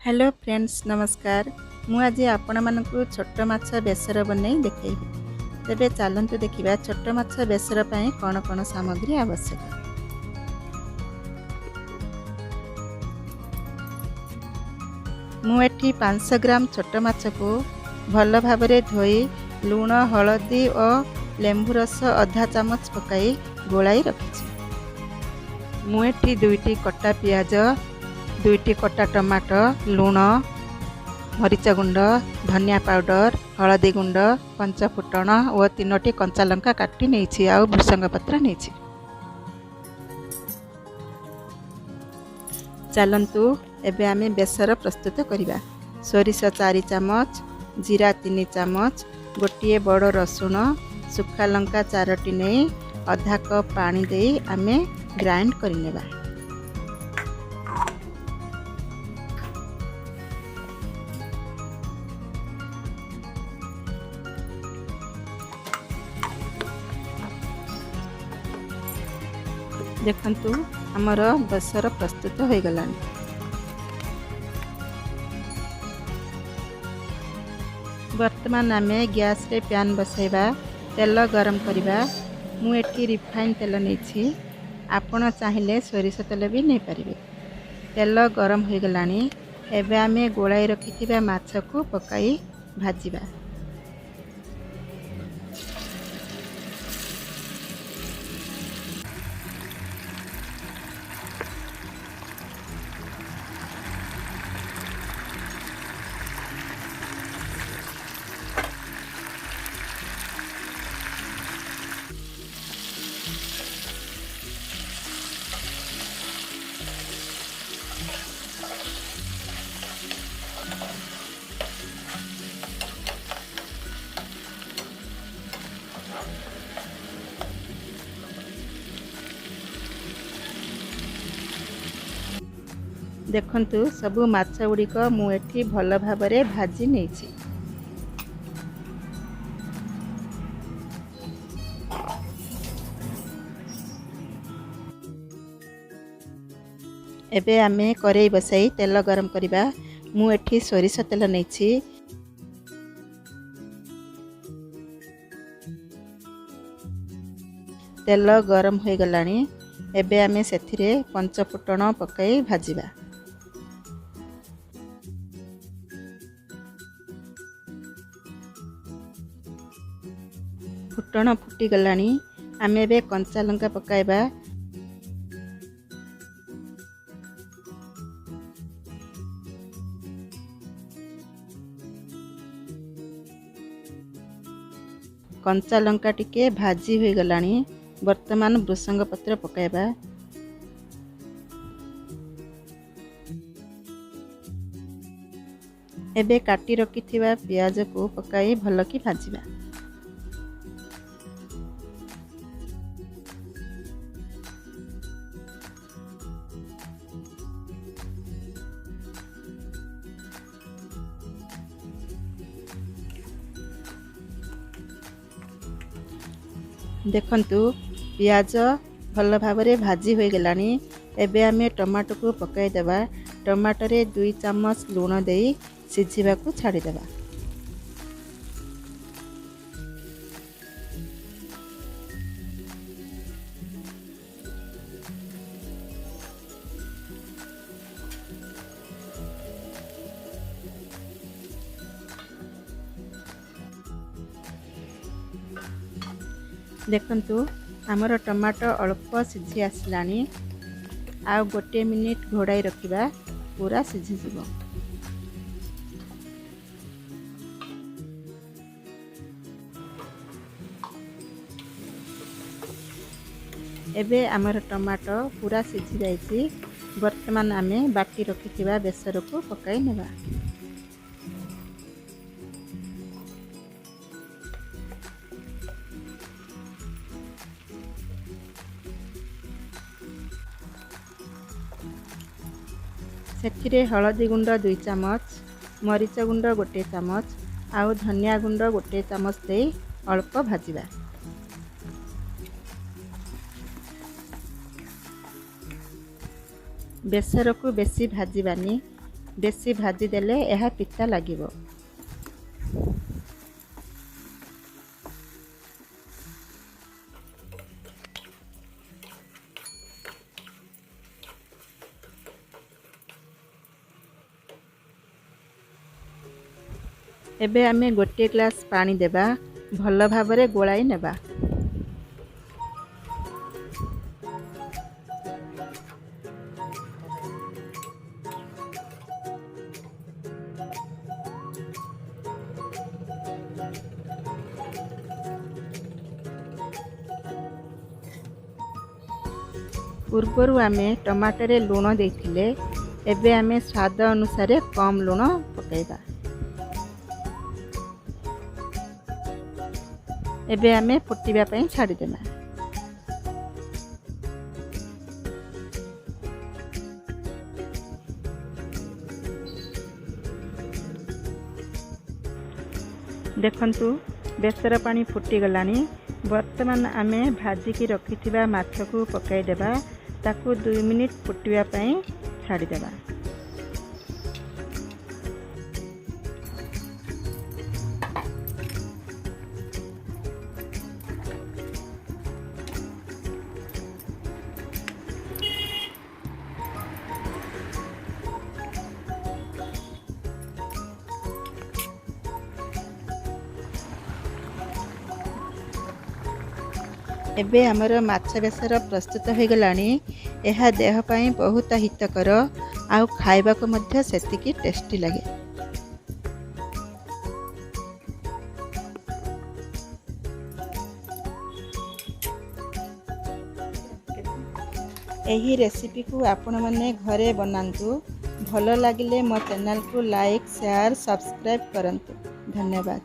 Hello friends, ନମସ୍କାର। ମୁଁ ଆଜି ଆପଣମାନଙ୍କୁ ଛୋଟ ମାଛ ବେସର ବନେଇ ଦେଖାଇବି। ତେବେ ଚାଲନ୍ତୁ ଦେଖିବା ଛୋଟ ମାଛ ବେସର ପାଇଁ କ'ଣ କ'ଣ ସାମଗ୍ରୀ ଆବଶ୍ୟକ। ମୁଁ ଏଠି 500 ଗ୍ରାମ ଛୋଟ ମାଛକୁ ଭଲ ଭାବରେ ଧୋଇ ଲୁଣ, ହଳଦୀ ଓ ଲେମ୍ବୁ ରସ ଅଧା ଚାମଚ ପକାଇ ଗୋଳାଇ ରଖିଛି। ମୁଁ ଏଠି 2ଟି କଟା ପିଆଜ, 2ଟି କଟା ଟମାଟୋ, ଲୁଣ, ମରିଚ ଗୁଣ୍ଡ, ଧନିଆ ପାଉଡ଼ର, ହଳଦୀ ଗୁଣ୍ଡ, ପଞ୍ଚ ଫୁଟଣ ଓ 3ଟି କଞ୍ଚା ଲଙ୍କା କାଟି ନେଇଛି ଆଉ ଭୃସଙ୍ଗ ପତ୍ର ନେଇଛି। ଚାଲନ୍ତୁ ଏବେ ଆମେ ବେସର ପ୍ରସ୍ତୁତ କରିବା। ସୋରିଷ 4 ଚାମଚ, ଜିରା 3 ଚାମଚ, ଗୋଟିଏ ବଡ଼ ରସୁଣ, ଶୁଖା ଲଙ୍କା 4ଟି ନେଇ ଅଧା କପ୍ ପାଣି ଦେଇ ଆମେ ଗ୍ରାଇଣ୍ଡ କରିନେବା। ଦେଖନ୍ତୁ, ଆମର ବେସର ପ୍ରସ୍ତୁତ ହୋଇଗଲାଣି। ବର୍ତ୍ତମାନ ଆମେ ଗ୍ୟାସରେ ପ୍ୟାନ୍ ବସାଇବା, ତେଲ ଗରମ କରିବା। ମୁଁ ଏଠି ରିଫାଇନ୍ ତେଲ ନେଇଛି, ଆପଣ ଚାହିଁଲେ ସୋରିଷ ତେଲ ବି ନେଇପାରିବେ। ତେଲ ଗରମ ହୋଇଗଲାଣି। ଏବେ ଆମେ ଗୋଳାଇ ରଖିଥିବା ମାଛକୁ ପକାଇ ଭାଜିବା। ଦେଖନ୍ତୁ, ସବୁ ମାଛ ଗୁଡ଼ିକ ମୁଁ ଏଠି ଭଲ ଭାବରେ ଭାଜି ନେଇଛି। ଏବେ ଆମେ କରେଇ ବସାଇ ତେଲ ଗରମ କରିବା। ମୁଁ ଏଠି ସୋରିଷ ତେଲ ନେଇଛି। ତେଲ ଗରମ ହୋଇଗଲାଣି। ଏବେ ଆମେ ସେଥିରେ ପଞ୍ଚଫୁଟଣ ପକାଇ ଭାଜିବା। ଫୁଟଣ ଫୁଟିଗଲାଣି। ଆମେ ଏବେ କଞ୍ଚା ଲଙ୍କା ପକାଇବା। କଞ୍ଚା ଲଙ୍କା ଟିକେ ଭାଜି ହୋଇଗଲାଣି। ବର୍ତ୍ତମାନ ଭୃସଙ୍ଗ ପତ୍ର ପକାଇବା। ଏବେ କାଟି ରଖିଥିବା ପିଆଜକୁ ପକାଇ ଭଲକି ଭାଜିବା। ଦେଖନ୍ତୁ, ପିଆଜ ଭଲ ଭାବରେ ଭାଜି ହୋଇଗଲାଣି। ଏବେ ଆମେ ଟମାଟୋକୁ ପକାଇଦେବା। ଟମାଟୋରେ 2 ଚାମଚ ଲୁଣ ଦେଇ ସିଝିବାକୁ ଛାଡ଼ିଦେବା। ଦେଖନ୍ତୁ, ଆମର ଟମାଟୋ ଅଳ୍ପ ସିଝି ଆସିଲାଣି। ଆଉ 1 ମିନିଟ୍ ଘୋଡ଼ାଇ ରଖିବା, ପୁରା ସିଝିଯିବ। ଏବେ ଆମର ଟମାଟୋ ପୁରା ସିଝି ଯାଇଛି। ବର୍ତ୍ତମାନ ଆମେ ବାଟି ରଖିଥିବା ବେସରକୁ ପକାଇ ନେବା। ସେଥିରେ ହଳଦୀ ଗୁଣ୍ଡ 2 ଚାମଚ, ମରିଚ ଗୁଣ୍ଡ 1 ଚାମଚ ଆଉ ଧନିଆ ଗୁଣ୍ଡ 1 ଚାମଚ ଦେଇ ଅଳ୍ପ ଭାଜିବା। ବେସରକୁ ବେଶୀ ଭାଜିବାନି। ବେଶୀ ଭାଜିଦେଲେ ଏହା ପିତା ଲାଗିବ। ଏବେ ଆମେ 1 ଗ୍ଲାସ୍ ପାଣି ଦେବା। ଭଲ ଭାବରେ ଗୋଳାଇ ନେବା। ପୂର୍ବରୁ ଆମେ ଟମାଟୋରେ ଲୁଣ ଦେଇଥିଲେ, ଏବେ ଆମେ ସ୍ୱାଦ ଅନୁସାରେ କମ୍ ଲୁଣ ପକାଇବା। ଏବେ ଆମେ ଫୁଟିବା ପାଇଁ ଛାଡ଼ିଦେବା। ଦେଖନ୍ତୁ, ବେସର ପାଣି ଫୁଟିଗଲାଣି। ବର୍ତ୍ତମାନ ଆମେ ଭାଜିକି ରଖିଥିବା ମାଛକୁ ପକାଇଦେବା। ତାକୁ 2 ମିନିଟ୍ ଫୁଟିବା ପାଇଁ ଛାଡ଼ିଦେବା। ଏବେ ଆମର ମାଛ ବେସର ପ୍ରସ୍ତୁତ ହୋଇଗଲାଣି। ଏହା ଦେହ ପାଇଁ ବହୁତ ହିତକର ଆଉ ଖାଇବାକୁ ମଧ୍ୟ ସେତିକି ଟେଷ୍ଟି ଲାଗେ। ଏହି ରେସିପିକୁ ଆପଣମାନେ ଘରେ ବନାନ୍ତୁ। ଭଲ ଲାଗିଲେ ମୋ ଚ୍ୟାନେଲକୁ ଲାଇକ୍, ସେୟାର, ସବସ୍କ୍ରାଇବ୍ କରନ୍ତୁ। ଧନ୍ୟବାଦ।